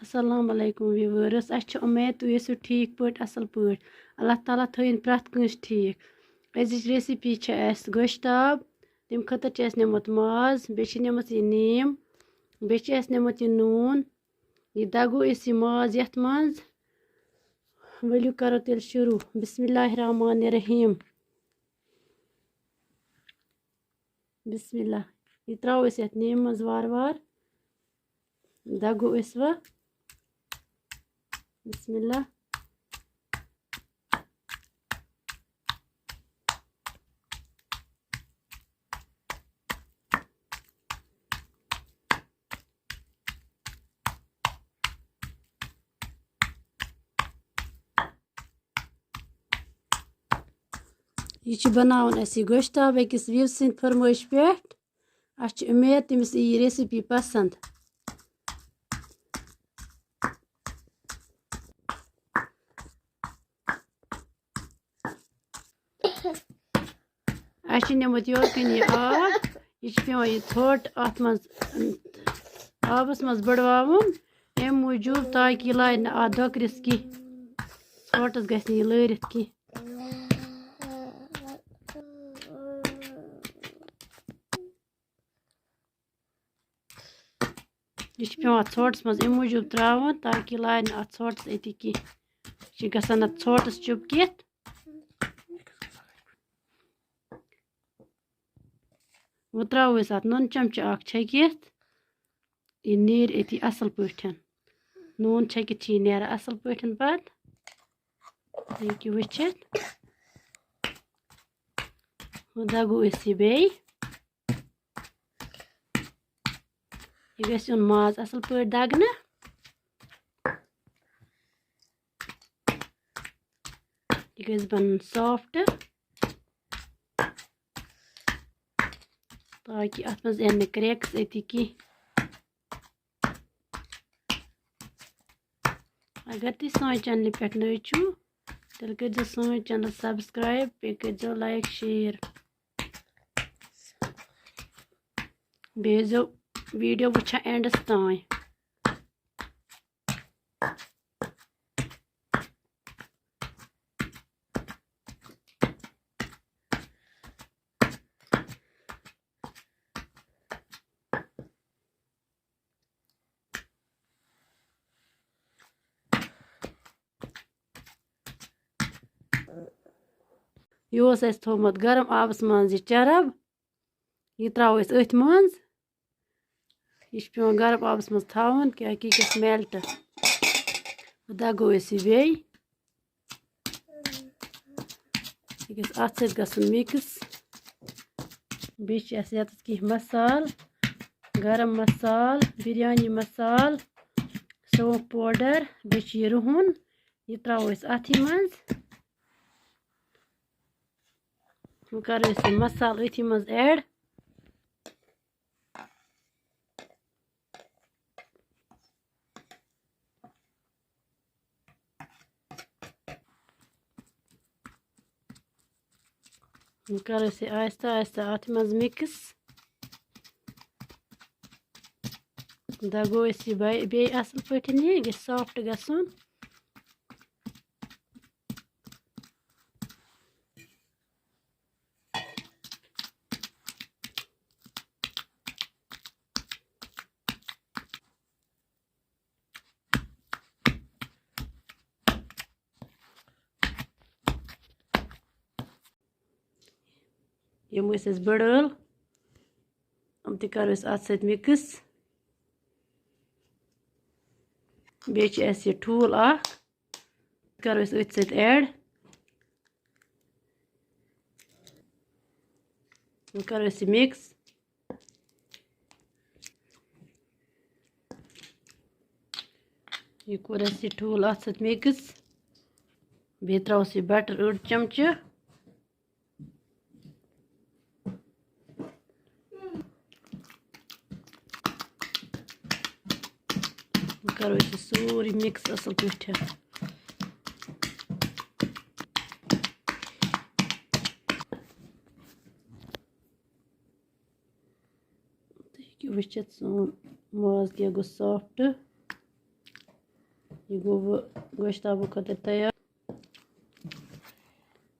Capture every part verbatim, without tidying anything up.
السلام علیکم ویورس، اَسہِ چھِ اُمید تُہۍ ٲسِو ٹھیٖک پٲٹھۍ، اَصٕل پٲٹھۍ۔ اللہ تعالیٰ تھٲیِن پرٛٮ۪تھ کٲنٛسہِ ٹھیٖک۔ أزِچ recipe چھِ اَسہِ گۄشتاب، تَمہِ خٲطرٕ چھِ اَسہِ نِمُت ماز، بیٚیہِ چھِ نِمٕژ یہِ نیٖم، بیٚیہِ چھِ اَسہِ نِمُت یہِ نوٗن۔ یہِ دَگو أسۍ یہِ ماز یَتھ منٛز۔ ؤلِو کَرو تیٚلہِ شروٗع۔ بسم اللہ الرحمن الرحیم۔ بسم اللہ۔ یہِ ترٛاوو أسۍ یَتھ نیمہِ منٛز وارٕ وارٕ۔ دَگو أسۍ وۄنۍ۔ بسم اللہ۔ یہِ چھِ بَناوُن اَسہِ یہِ گۄشتاب أکِس view سٕنٛدِ فرمٲیِش پٮ۪ٹھ۔ اَسہِ چھِ اُمید تٔمِس یی یہِ recipe پَسنٛد۔ اَسہِ چھِ نِمُت یورٕ کِنۍ یہِ آب، یہِ چھِ پٮ۪وان یہِ ژھوٚٹ اَتھ منٛز، آبَس منٛز بٕڈواوُن، اَمہِ موٗجوٗب تاکہِ یہِ لارِ نہٕ اَتھ دۄکرِس کینٛہہ، ژھوٚٹَس گژھِ نہٕ یہِ لٲرِتھ کینٛہہ۔ یہِ چھِ پٮ۪وان ژھوٚٹَس منٛز اَمہِ موٗجوٗب ترٛاوُن تاکہِ یہِ لارِ نہٕ اَتھ ژھوٚٹَس أتی کینٛہہ۔ یہِ چھِ گژھان اَتھ ژھوٚٹَس چُپکِتھ۔ وۄنۍ ترٛاوو أسۍ اَتھ نُن چمچہٕ اَکھ چھٔکِتھ۔ یہِ نیرِ أتی اَصٕل پٲٹھۍ۔ نوٗن چھٔکِتھ چھِ یہِ نیران اَصٕل پٲٹھۍ پَتہٕ۔ ہیٚکِو وٕچھِتھ۔ وۄنۍ دَگو أسۍ یہِ بیٚیہِ۔ یہِ گژھِ یُن ماز اَصٕل پٲٹھۍ دَگنہٕ۔ یہِ گژھِ بَنُن soft، تاکہِ اَتھ منٛز یِن نہٕ cracks أتی کینٛہہ۔ اگر تُہۍ سانہِ channelہِ پٮ۪ٹھ نٔوۍ چھِو، تیٚلہِ کٔرۍزیو سٲنۍ channel subscribe، بیٚیہِ کٔرۍزیو like، share۔ بیٚیہِ ٲسۍزیو video وٕچھان endس تام۔ یہِ اوس اَسہِ تھوٚومُت گرم آبَس منٛز یہِ چرٕب، یہِ ترٛاوو أسۍ أتھۍ منٛز۔ یہِ چھُ پٮ۪وان گرم آبَس منٛز تھاوُن، کیٛازِکہِ یہِ گژھِ melt۔ دَگو أسۍ یہِ بیٚیہِ۔ یہِ گژھِ اَتھ سۭتۍ گژھُن mix۔ بیٚیہِ چھِ اَسہِ یَتَس کینٛہہ مصالہٕ، گرم مصالہٕ، بِریانی مصالہٕ، سونٛف powder، بیٚیہِ چھُ یہِ رُہُن۔ یہِ ترٛاوو أسۍ اَتھی منٛز۔ وۄنۍ کَرو أسۍ یہِ مصالہٕ أتھی منٛز add۔ وۄنۍ کَرو أسۍ یہِ آہِستہ آہِستہ اَتھ منٛز mix۔ دَگو أسۍ یہِ بَے-، بیٚیہِ اَصٕل پٲٹھۍ، یہِ گژھِ soft گژھُن۔ یِم ٲسۍ اَسہِ بٔڑ ٲل، یِم تہِ کَرو أسۍ اَتھ سۭتۍ mix۔ بیٚیہِ چھِ اَسہِ یہِ ٹھوٗل اَکھ، کَرو أسۍ أتھۍ سۭتۍ add۔ وۄنۍ کَرو أسۍ یہِ mix۔ یہِ کوٚر اَسہِ یہِ ٹھوٗل اَتھ سۭتۍ mix۔ بیٚیہِ ترٛاوَس یہِ butter أڑ چمچہٕ۔ وۄنۍ کَرو أسۍ یہِ سورُے mix اَصٕل پٲٹھۍ۔ تُہۍ ہیٚکِو وٕچھِتھ سون ماز کیٛاہ گوٚو soft۔ یہِ گوٚو وۄنۍ گۄشتابہٕ خٲطرٕ تیار۔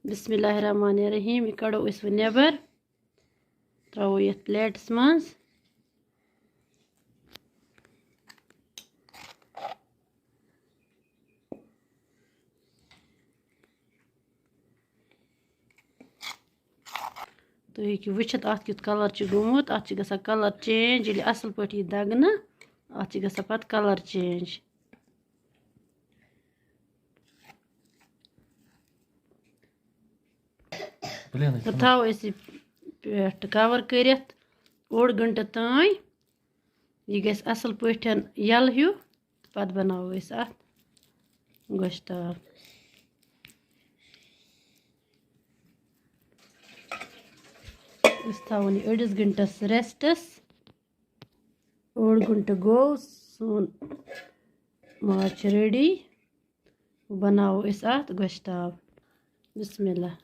بسم اللہ الرحمن الرحیم۔ یہِ کَڑو أسۍ وۄنۍ نٮ۪بر، ترٛاوو یَتھ plateس منٛز۔ تُہۍ ہیٚکِو وٕچھِتھ، اَتھ کیُتھ colour چھُ گوٚمُت۔ اَتھ چھِ گژھان colour change، ییٚلہِ اَصٕل پٲٹھۍ یی دَگنہٕ، اَتھ چھِ گژھان پَتہٕ colour change۔ پلینٕے تہٕ چھُنہٕ۔ تھاوو أسۍ یہِ پٮ۪ٹھ cover کٔرِتھ اوٚڑ گھنٹہٕ تام۔ یہِ گژھِ اَصٕل پٲٹھۍ یَلہٕ ہیوٗ، پَتہٕ بَناوو أسۍ اَتھ گۄشتاب۔ أسۍ تھاوون یہِ أڑِس گھنٹَس restس۔ اوٚڑ گھنٹہٕ گوٚو، سون ماز چھُ ready۔ بَناوو أسۍ اَتھ گۄشتاب۔ بسم اللہ۔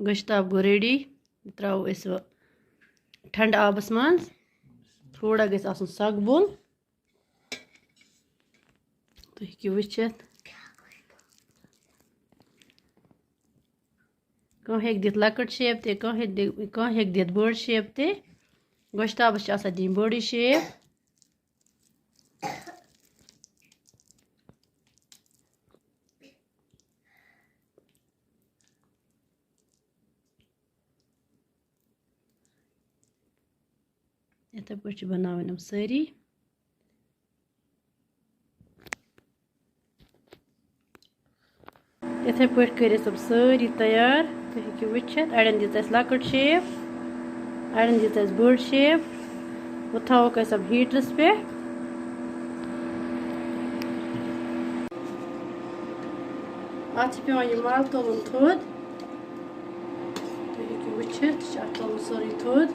گۄشتاب گوٚو ready۔ یہِ ترٛاوو أسۍ وۄنۍ ٹھنڈٕ آبَس منٛز۔ تھوڑا گژھِ آسُن سۄکھبُل۔ تُہۍ ہیٚکِو وٕچھِتھ۔ کانٛہہ ہیٚکہِ دِتھ لۄکٕٹ shape تہِ، کانٛہہ ہیٚکہِ دِ-، کانٛہہ ہیٚکہِ دِتھ بٔڑ shape تہِ۔ گۄشتابَس چھِ آسان دِنۍ بٔڑٕے shape۔ یِتھَے پٲٹھۍ چھِ بَناوٕنۍ یِم سٲری۔ یِتھَے پٲٹھۍ کٔرۍ اَسہِ یِم سٲری تیار۔ تُہۍ ہیٚکِو وٕچھِتھ، اَڑٮ۪ن دِژ اَسہِ لۄکٕٹ shape، اَڑٮ۪ن دِژ اَسہِ بٔڑ shape۔ وۄنۍ تھاووکھ أسۍ یِم heaterس پٮ۪ٹھ۔ اَتھ چھِ پٮ۪وان یہِ مَل تُلُن تھوٚد۔ تُہۍ ہیٚکِو وٕچھِتھ، یہِ چھُ اَتھ تُلُن سورُے تھوٚد۔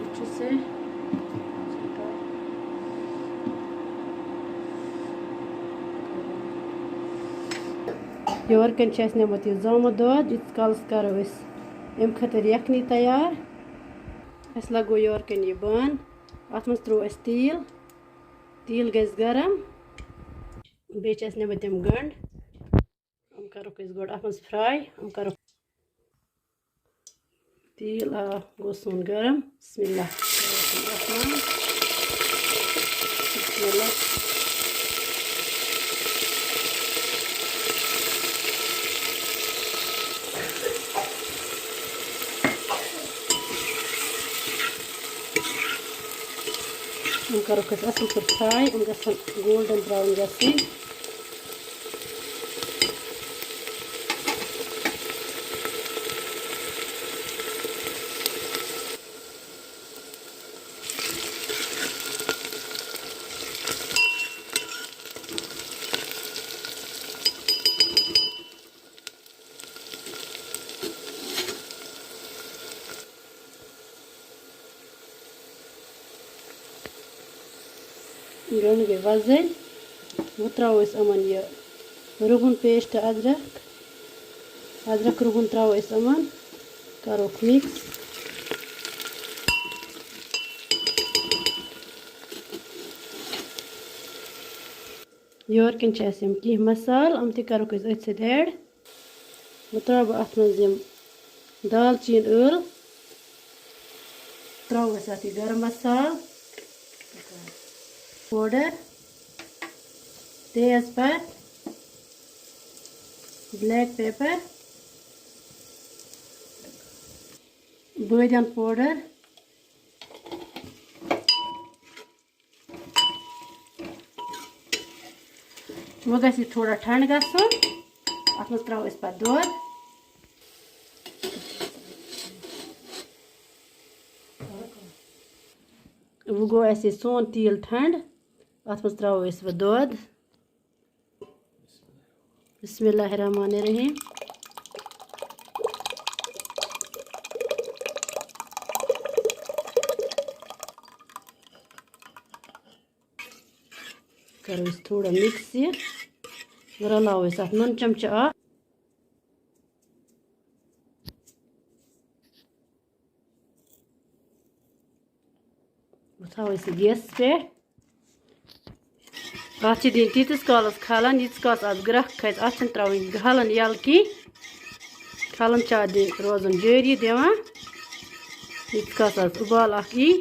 وٕچھِو سا۔ یورٕ کَنۍ چھِ اَسہِ نِمُت یہِ زامُت دۄد، ییٖتِس کالَس کَرو أسۍ اَمہِ خٲطرٕ یَکھنی تیار۔ اَسہِ لَگوو یورٕ کَنۍ یہِ بانہٕ، اَتھ منٛز ترٛوو اَسہِ تیٖل۔ تیٖل گژھِ گرم۔ بیٚیہِ چھِ اَسہِ نِمٕتۍ تِم گنٛڈ۔ یِم کَرُکھ أسۍ گۄڈٕ اَتھ منٛز fry۔ یِم کَرُکھ تیٖل، آ، گوٚو سون گرم۔ بسم اللہ الرحمن الرحیم۔ بسم اللہ۔ یِم کَرُکھ أسۍ اَصٕل پٲٹھۍ fry، یِم گژھن golden brown گژھٕنۍ۔ گنٛڈٕ گٔے وۄزٕلۍ۔ وۄنۍ ترٛاوو أسۍ یِمَن یہِ رُہُن paste، أدرَک، أدرَک رُہُن ترٛاوو أسۍ یِمَن، کَرو mix۔ یورٕ کِنۍ چھِ اَسہِ یِم کینٛہہ مصالہٕ، یِم تہِ کَرُکھ أسۍ أتھۍ سۭتۍ add۔ وۄنۍ ترٛاوٕ بہٕ اَتھ منٛز یِم دالچیٖن ٲل، ترٛاوو أسۍ اَتھ یہِ گرم مصالہٕ powder، تیز پَتہٕ، black pepper، بٲدیان powder۔ وۄنۍ گژھِ یہِ تھوڑا ٹھنٛڈ گژھُن۔ اَتھ منٛز ترٛاوو أسۍ پَتہٕ دۄد۔ وۄنۍ گوٚو اَسہِ یہِ سون تیٖل ٹھنٛڈ۔ اَتھ منٛز ترٛاوو أسۍ وۄنۍ دۄد۔ بسم اللہ الرحمن الرحیم۔ کَرو أسۍ تھوڑا مِکس یہِ، رَلاوو أسۍ اَتھ نُن چمچہٕ اَکھ۔ وۄنۍ تھاوو أسۍ یہِ گیسَس پٮ۪ٹھ۔ اَتھ چھِ دِنۍ تیٖتِس کالَس کھَلَن، ییٖتِس کالَس اَتھ گرٛٮ۪کھ کھَسہِ۔ اَتھ چھِنہٕ ترٛاوٕنۍ کھَلَن یَلہٕ کینٛہہ۔ کھَلَن چھِ اَتھ دِنۍ روزُن جٲری دِوان، ییٖتِس کالَس اَتھ اُبال اَکھ یی۔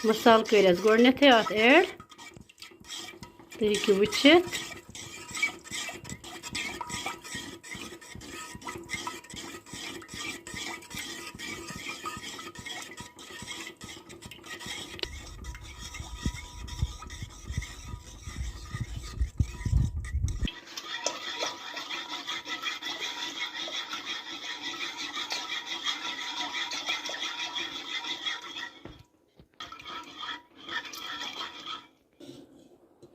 مصالہٕ کٔرۍ اَسہِ گۄڈٕنٮ۪تھٕے اَتھ add۔ تُہۍ ہیٚکِو وٕچھِتھ۔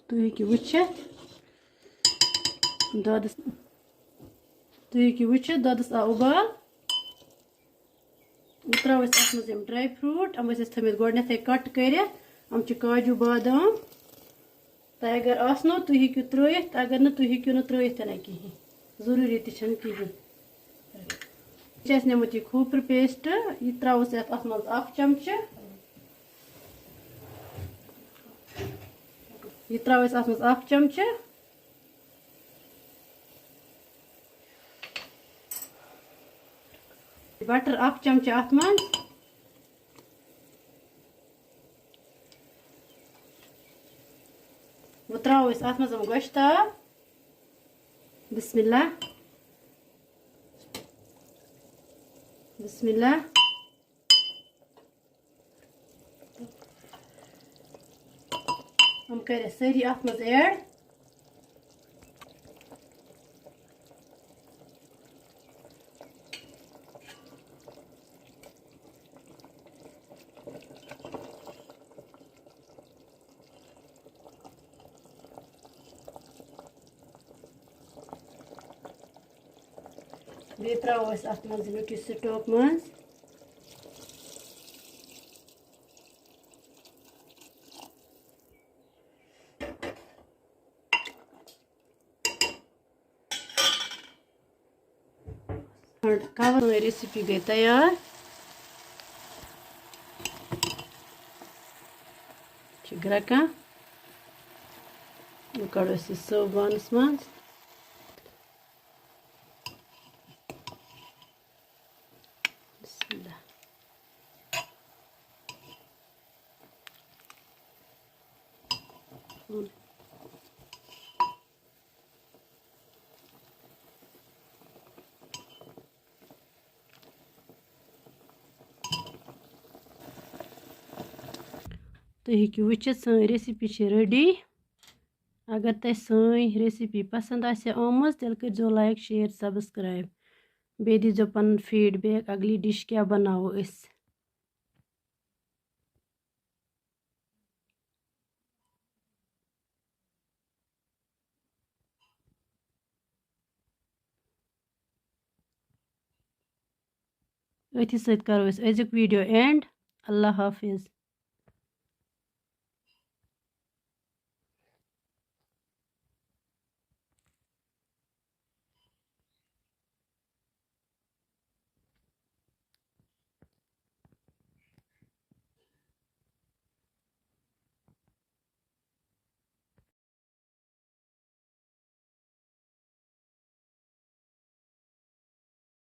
تُہۍ ہیٚکِو وٕچھِتھ دۄدَس، تُہۍ ہیٚکِو وٕچھِتھ دۄدَس آو اُبال۔ وۄنۍ ترٛاوو أسۍ اَتھ منٛز یِم dry fruit، یِم ٲسۍ اَسہِ تھٲومٕتۍ گۄڈٕنٮ۪تھٕے cut کٔرِتھ۔ یِم چھِ کاجوٗ بادام۔ تۄہہِ اگر آسنو، تُہۍ ہیٚکِو ترٛٲیِتھ، اگر نہٕ، تُہۍ ہیٚکِو نہٕ ترٛٲیِتھ تہِ نہٕ کِہیٖنۍ، ضروٗری تہِ چھَنہٕ کِہیٖنۍ۔ یہِ چھِ اَسہِ نیومُت یہِ کھوٗپرٕ paste، یہِ ترٛاوو أسۍ اَتھ، اَتھ منٛز اَکھ چمچہٕ۔ یہِ ترٛاوو أسۍ اَتھ منٛز اَکھ چمچہٕ۔ Butter اَکھ چمچہٕ اَتھ منٛز۔ وۄنۍ ترٛاوو أسۍ اَتھ منٛز یِم گۄشتاب۔ بسم اللہ۔ بسم اللہ۔ یِم کٔرۍ اَسہِ سٲری اَتھ منٛز add۔ بیٚیہِ ترٛاوو أسۍ اَتھ منٛز ییٚمہِ کِس stock منٛز۔ کھنٛڈ کور recipe گٔے تیار۔ چھِ گرٛٮ۪کان۔ وۄنۍ کَڑو أسۍ یہِ serve بانَس منٛز۔ بسم اللہ۔ تُہۍ ہیٚکِو وٕچھِتھ، سٲنۍ recipe چھِ ready۔ اگر تۄہہِ سٲنۍ recipe پسنٛد آسہِ آمٕژ، تیٚلہِ کٔرۍزیو like، share، subscribe۔ بیٚیہِ دیٖزیو پنُن feedback، اگلی dish کیٛاہ بناوو أسۍ۔ أتھی سۭتۍ کرو أسۍ أزیُک video end۔ اللہ حافظ۔